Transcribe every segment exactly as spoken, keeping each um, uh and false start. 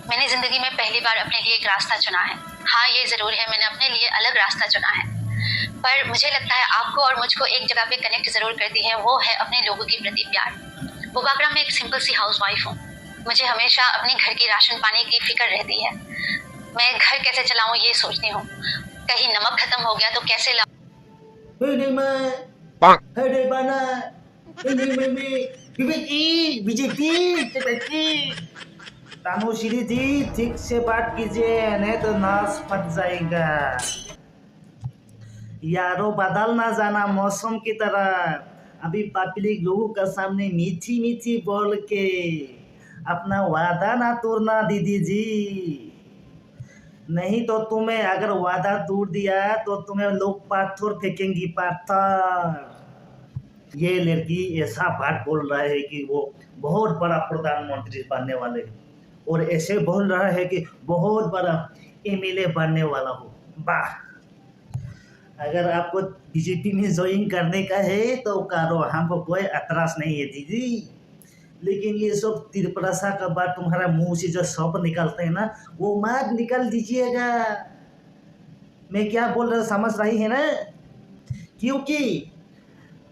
मैंने जिंदगी में पहली बार अपने लिए एक रास्ता चुना है। हाँ, ये जरूर है, मैंने अपने लिए अलग रास्ता चुना है, पर मुझे लगता है आपको और मुझको एक जगह पे कनेक्ट जरूर करती है, वो है अपने लोगों के प्रति प्यार। बुबागरा में एक सिंपल सी हाउसवाइफ हूँ। मुझे हमेशा अपने घर की राशन पानी की फिक्र रहती है। मैं घर कैसे चलाऊँ, ये सोचती हूँ। कहीं नमक खत्म हो गया तो कैसे लाऊं? Hei dei ma. Hei dei bana. Hei dei mimi. Bibit i, bijit i, tebet i. Tamo siri di, thik se baat kijiye, nahi to naas phat jayega. Yaro badalna jana mausam ki tarah. Abhi public logon ka samne mithi mithi bol ke apna wada na todna, didi ji. नहीं तो तुम्हें अगर वादा तोड़ दिया तो तुम्हें लोग पत्थर फेंकेंगी, पत्थर। ये लड़की ऐसा बात बोल रहा है कि वो बहुत बड़ा प्रधानमंत्री बनने वाले हैं और ऐसे बोल रहा है कि बहुत बड़ा एमएलए बनने वाला हूँ। वाह, अगर आपको बीजेपी में ज्वाइन करने का है तो करो, हमको कोई एतराज नहीं है दीदी। लेकिन ये सब तिरपरासा का बात तुम्हारा मुंह से जो शब्द निकलते हैं ना, वो मत निकल दीजिएगा। मैं क्या बोल रहा हूँ, समझ रही है ना? क्योंकि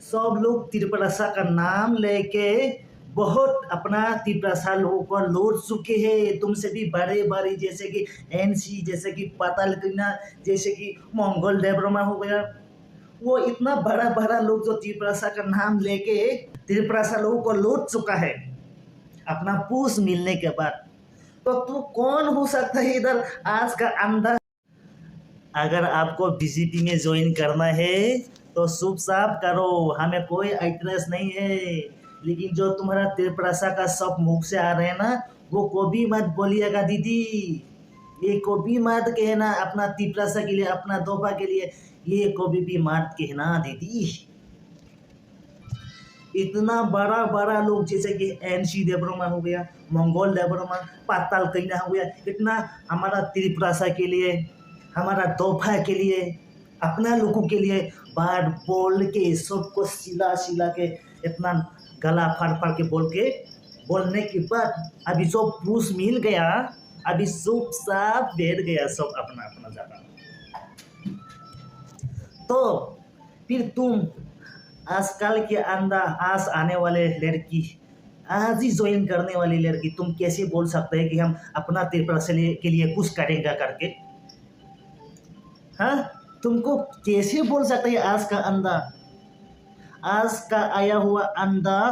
सब लोग तिरपरासा का नाम लेके बहुत अपना तिरपरासा लोगों को लूट चुके हैं। तुमसे भी बड़े बड़े, जैसे कि एनसी, जैसे कि पाताल कन्या, जैसे कि मंगल देववर्मा हो गया, वो इतना बड़ा बड़ा लोग जो तिरपरासा का नाम लेके तिरपरासा लोगों को लूट चुका है अपना पूछ मिलने के बाद। तो तू कौन हो सकता है इधर आज का अंधा? अगर आपको बीजेपी में ज्वाइन करना है तो चुपचाप करो, हमें कोई एतराज नहीं है। लेकिन जो तुम्हारा तिरपरासा का सब मुख से आ रहे हैं ना, वो कभी मत बोलिएगा दीदी। ये कभी मत कहना अपना तिरपरासा के लिए, अपना दोफा के लिए, ये कभी भी मत कहना दीदी। इतना बड़ा बड़ा लोग जैसे कि एनसी देववर्मा हो गया, मंगल देववर्मा, पाताल कन्या हो गया, इतना हमारा तिरपरासा के लिए, हमारा दोफा के लिए, अपना लोगों के लिए बात बोल के सबको सिला सिला के इतना गला फाड़ फाड़ के बोल के बोलने के बाद अभी जो पूछ मिल गया, अभी चुपचाप बैठ गया सब अपना अपना जगह। तो फिर तुम आजकल के अंधा, आज आने वाले लड़की, आज ही ज्वाइन करने वाली लड़की, तुम कैसे बोल सकते हैं कि हम अपना तिरपरासा के लिए कुछ करेंगे करके? हाँ, तुमको कैसे बोल सकते हैं आज का अंधा, आज का आया हुआ अंधा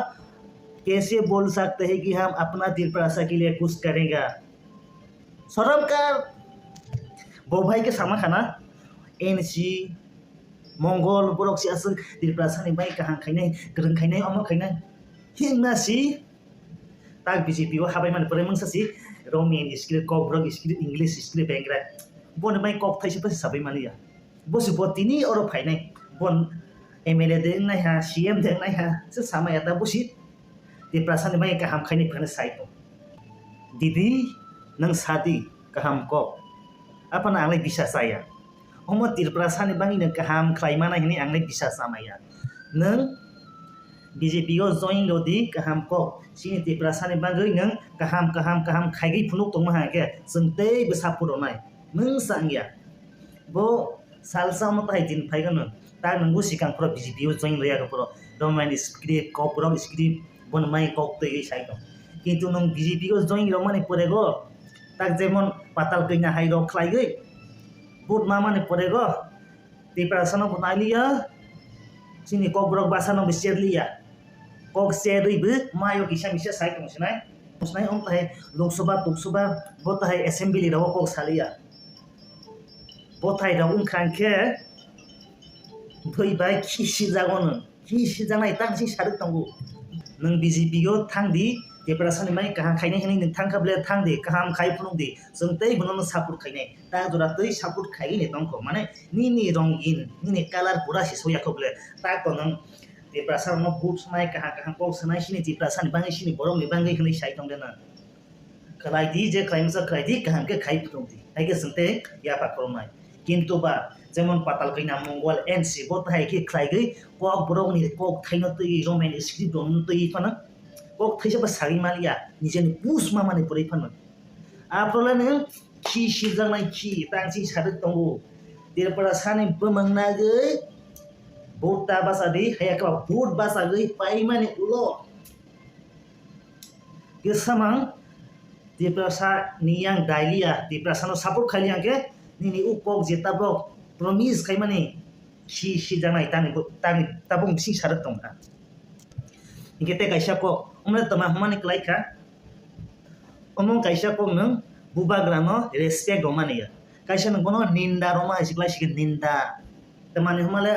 कैसे बोल सकते हैं कि हम अपना तिरपरासा के लिए कुछ करेंगे? Sorom kar. Bo bhai ke sama khana, N C, Mongol, borok si aswk Tiprasa ni bai kaham khainai, kwrwng khainai, omo khainai. Himna si, tak B J P o habai mani pore mungsa si, Roman script, Kokborok script, English script, bengra. Boni bai kok thaisa pha sabai mani ya. Bo si bo tini oro phainai. Bon M L A de wngnai ha, C M de wngnai ha, se sama ya ta bo si. Tiprasa ni bai kaham khainai phano sai tong. Didi, nwng sadi kaham kok. Aphano ang lai bisa chaya. Omo Tiprasa ni bagwi nwng kaham khlai mana hinwi ang lai bisa chamaya. Nwng B J P o join rw di kaham kok. Chini Tiprasa ni bagwi nwng kaham, kaham, kaham khaigwi phunuk tongma hai khe chwng tei bwsa phurunai. Nwng sa wngya. Bo salsa omo tai din phai gano. Tak nwng bo sikang phoro B J P o join rwya khe phoro. Roman script, Kokborok script, bono mai kok twi sai tong. Kintu nwng B J P o join rwmani pore go, tak jemon patal kanya hai rok khlaiwi, vote mamani pore go, Tiprasa no bo nai liya, chini Kokborok bwsa no bo cher liya. Kok cherwi bo mayo kisa misa sai tong sinai. Sinai wng tai Lok Sabha, Tok Sabha, bo tai assembly rok kok saliya. Bo tai rok wngkha khe bwrwi bai khi sijago nwng. Khi sijaknai tang si sarwi tongo. Nwng B J P o thang di, Tiprasa ni mai kaham khainai hinwi nwng thang kha ble thang di, kaham khai phunuk di. Chwng tei bono no support khainai. Ta jora twi support khaiwi ni tongkho. Mane nini rongin, nini colour pura si soya kho ble. Ta to nwng Tiprasa rokno vote sanai kaham kaham kok sanai sini Tiprasa ni bagwi sini borok ni bagwi hinwi sai tong de nwng. Khlai di, je khlai masa khlai di, kaham khe khai phunuk di. Hai khe chwng tei yapha khoroknai. Kintu ba, jemon patal kanya Mongol N C bo tai khe khlai gwi kok borok ni kok thaino twi Roman script rok no twi phano kok thaisa ba sagwi maliya, nijeni push mamani pore phano. Aphuru le nwng khi sijaknai khi tang chini sarwi tongo. Tiprasa ni bwmwng nagwi vote ta bachadi, haiya khe ba vote bachagwi paimani ulo. Kisa mang Tiprasa ni yang dailiya, Tiprasa no support khailiya hwnkhe nini u kok je tabok promise khaimani khi sijaknai tani, tani tabuk bising sarwi tongkha. Hingke tei kaisa kok, omo le toma hwnmani kwlai kha. Omo kaisa kok nwng bubagra no respect rwmani ya. Kaisa nwng bono ninda rwma hai se kwlai sikhe ninda. Tamani hwnma le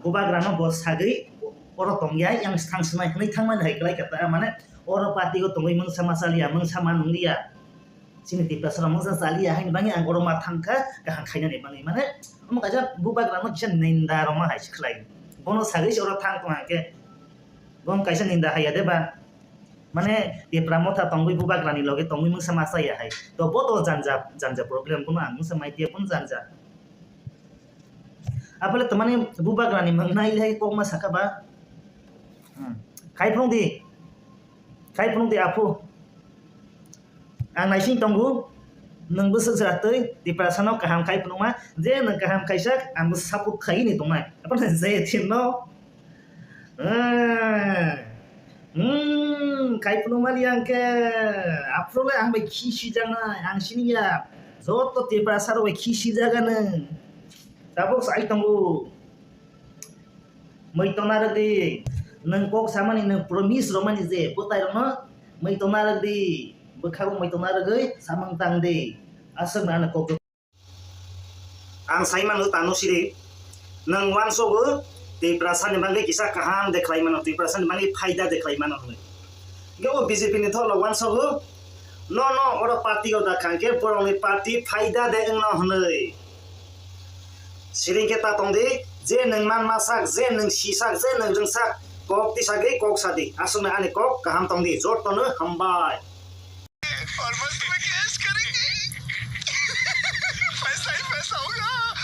bubagra no bo sagwi oro tongya yang thang swnai hwnwi thangmani hai kwlai kha ta, mane oro party o tongwi mungsa ma chaliya, mungsa ma nungliya. Chini Tiprasa rok mungsa chaliya haini bagwi ang oro ma thangkha kaham khainani bagwi. Mane omo kaisa bubagra no kisa ninda rwma hai se khlai. Bono sagwi se oro thang tong hwnkhe bono kaisa ninda haiya de ba. Mane Tipra motha tongwi bubagra ni loge tongwi mungsa ma chaya hai. To bo to janja, janja problem bono ang mungsa mai tiya bono janja. Abole to mane bubagra ni mang nai lai kok ma saka ba. Hmm. Khai phung di. Khai phunuk di aphu. Ang naising tongo, nwng bwswk jwra twi Tiprasa no kaham khai phunukma, je nwng kaham khaijak, ang bo support khai ni tongnai. Aphano je thin no. Hmm, khai phunukma li ang khe, aphuru le ang bai khi sijaknai, ang siniya. Joto Tiprasa rok bai khi sijak anw. Tabuk sai tongo. Mui tona rwgwi nwng kok samani, nwng promise romani je bwtai rokno mui tona rwgwi, bwkhago mui tona rwgwi samung tang di. Aswk na ano kok. Ang sai mano tano siri, nwng uansogo Tiprasa ni bagwi kisa kaham de khlai mano, Tiprasa ni bagwi phaida de khlai mano hwnwi. Hwnkhe o B J P ni thok rok uansogo, no no oro party o da kha hwnkhe borokni party phaida de wngno hwnwi. Siring khe ta tong di, je nwng manma sak, je nwng si sak, je nwng rwng sak, kok tisa gwi kok sa di. Aswkno ani kok kaham tong di, jotono hambai. और बस तुम्हें कैश करेंगे। पैसा ही पैसा होगा।